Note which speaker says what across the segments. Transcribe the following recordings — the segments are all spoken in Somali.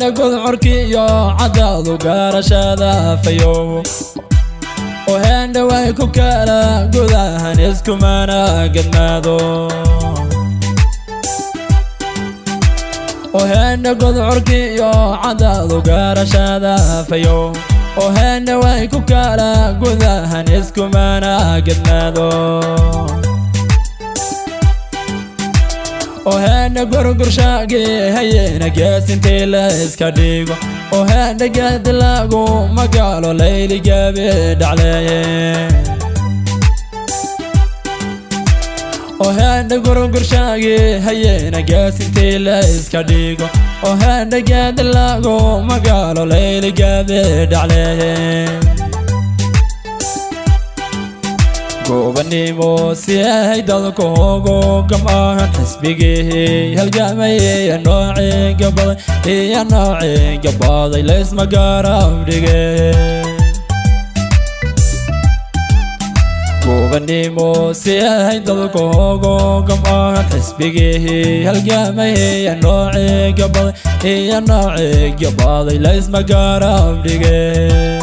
Speaker 1: Oheena gudcurkiyo cadaadu gaarashada fayow. Oheena way ku kala gudahan iskumana gadmaado. Oheena gudcurkiyo cadaadu gaarashada fayow. Oheena way ku kala gudahan iskumana gadmaado. Oheena gurgurshaagi hayena geesintii la iska dhigo. Oheena geedilagu magaalo layli gabi dhacleeye. Oheena gurgurshaagi hayena geesintii la iska dhigo. Oheena geedilagu magaalo layli gabi dhacleeye. Gobanimo si ay dadku ugu gamaan xisbigii halgamayay noocii gabaday iyo noocii gabaday laysma garab dhigay. Gobanimo si ay dadku ugu gamaan xisbigii halgamayay noocii gabaday iyo noocii gabaday laysma garab dhigay.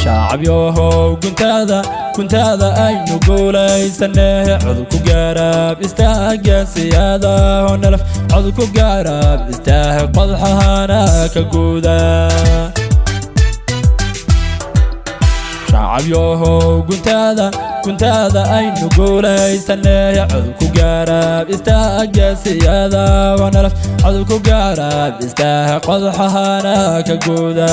Speaker 1: Shacab yahow guntaada guntaada aynu guulaysanee cod ku gaarab istaaga siyaada nalaf cod ku gaarab istaag qodxahana ka guuda. Shacab yahow guntaada guntaada aynu guulaysanee cod ku gaarab istaaga siyaada nalaf cod ku gaarab istaag qodxahana ka guuda.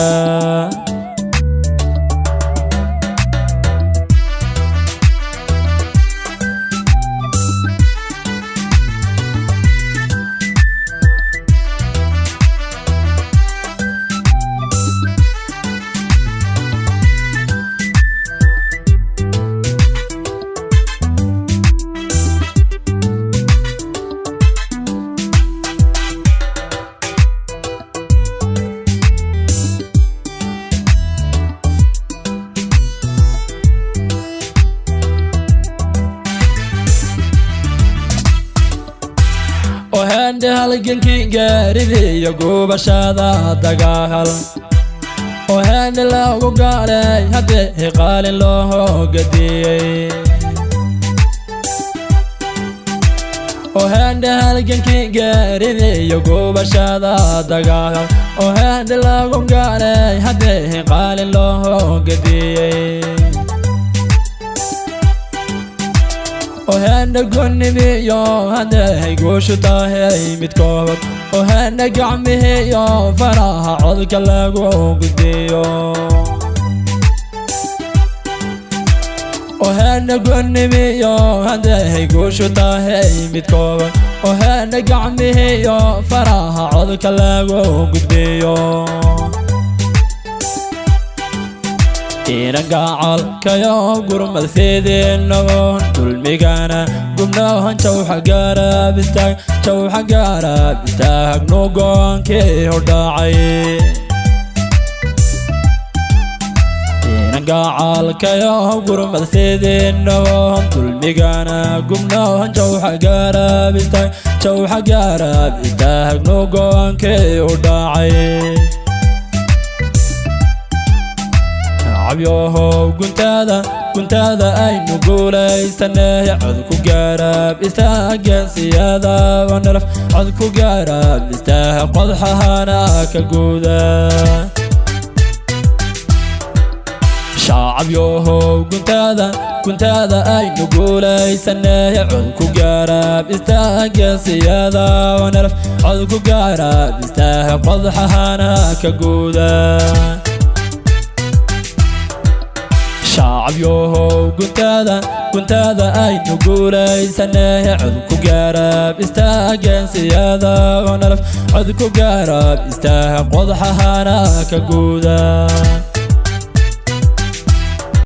Speaker 1: Oheenda halgankii gaaridiiyo gubashada dagaal. Oheenda lagu gaalay haddii qaalin loo gadiyey. Oheenda halgankii gaaridiiyo gubashada dagaal. Oheenda lagu gaalay haddii qaalin loo gadiyey. Oheena gunnimiyo hadday guushu tahay midkood. Oheena gacmihiyo faraha codka lagu gudbiyo. Oheena gunnimiyo hadday guushu tahay midkood. Oheena gacmihiyo faraha codka lagu gudbiyo. Inan gacalkayo gurmad fiidinagoon dulmigana gubnahan jawxa gaarab istaag jawxa gaarab istaag nu go'aankii hordhacay. Inan gacalkayo gurmad fiidinagoon dulmigana gubnahan jawxa gaarab istaag jawxa gaarab istaag nu go'aankii hordhacay. Shacab yahow guntaada guntaada aynu guulaysanee cod ku gaarab istaaga siyaada nalaf cod ku gaarab istaag qodxahana ka guuda. Shacab yahow guntaada guntaada aynu guulaysanee cod ku gaarab istaaga siyaada nalaf cod ku gaarab istaag qodxahana ka guuda. Shacab yahow guntaada guntaada aynu guulaysanee cod ku gaarab istaaga siyaada nalaf cod ku gaarab istaag qodxahana ka guuda.